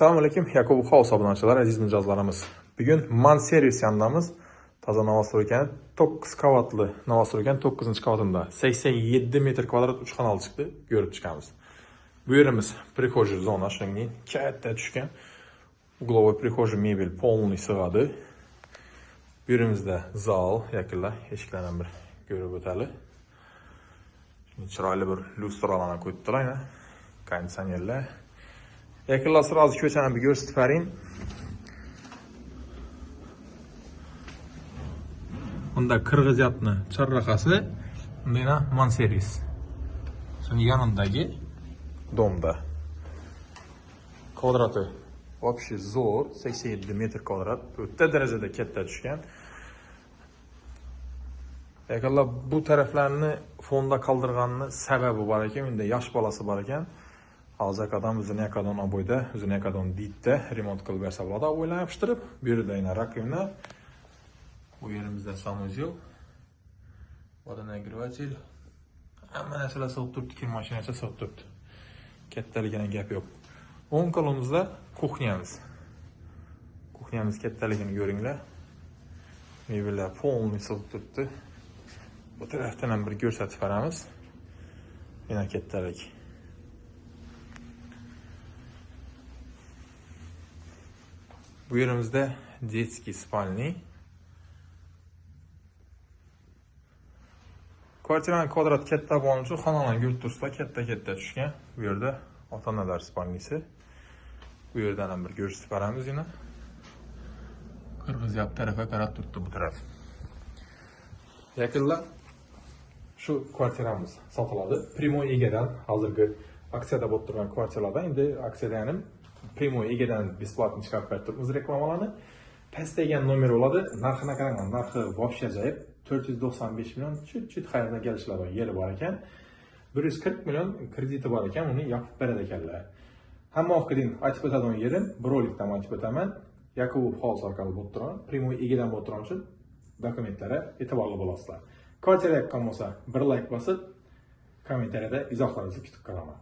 Assalomu alaykum, Yakubu House obunachilar, aziz mijozlarimiz. Bugun Man Servis yanındamız. Taza Novostroykani 9 qavatli Novostroykani 9-qavatında 87 metr kvadrat 3 xonali chiqdi, ko'rib chiqamiz. Bu yerimiz прихожий zona, shuningdek katta tushgan. Угловой прихожий mebel полный sig'adi. Bu yerimizda zal, yaqinlar eshiklardan bir ko'rib o'tali. Chiroyli bir lyustralarni qo'yibdilar, aynan konditsionerlar. Yaqinlar sразу ko'chani bir ko'rsatib bering. Unda Qirg'izyapni chorrahasi, unda yana Man Servis. Shuni yanındagi domda. Kvadrati вообще zo'r, 87 metr kvadrat, o'ta darajada katta tushgan. Yaqinlar bu taraflarni fonda qoldirganini sababi bor ekan, unda yosh bolasi bor ekan. Alacak adam o'zini yaqadan oboyda, o'zini yaqadan didda remont qilib bersa bo'ladi, oboylarni yopishtirib, bu yerda yana rakovina. Bu yerimizda sanuzel, водонагреватель, hamma narsalar sig'ib turibdi, kir mashinasi sig'ib turibdi. Kattaligina gap yo'q. O'ng qo'limizda kuxnyamiz. Kuxnyamiz kattaligini ko'ringlar. Mebellar полный sig'ib turibdi. Bu tarafdan ham bir ko'rsatib beramiz. Yana kattalik. Bu yerimizda детский спальный. Kvartirani kvadrat katta bo'lgani uchun xonalarni ko'rib tursa katta-katta tushgan. Bu yerda ota-onalar spalnisi. Bu yerdan ham bir ko'rsatib beramiz yana. Qirg'izyap tarafa qarab turibdi bu taraf. Yaqinlar shu kvartiramiz sotiladi. Primoy egadan hozirgi aksiyada bo'lib turgan kvartiralardan endi aksiyada ya'ni Primoy egadan bесплатно chiqarib berib turibmiz reklamalarni. Past degan nomer bo'ladi. Narxini qarang, narxi вообще ajoyib. 495 million chut-chut xayrdan kelishiladigan yeri bor ekan. 140 million krediti bor ekan, uni yopib beradi ekanlar. Hamma vaqtdin aytib o'tadigan yerim, bir rolikda ham aytib o'taman. Yakubov House orqali bo'lib turgan, Primoy egadan bo'lib turgan uchun dokumentlara e'tiborli bo'lasizlar. Kvartira yoqqan bo'lsa, bir like bosib, kommentariyada izohlaringizni kutib qolaman.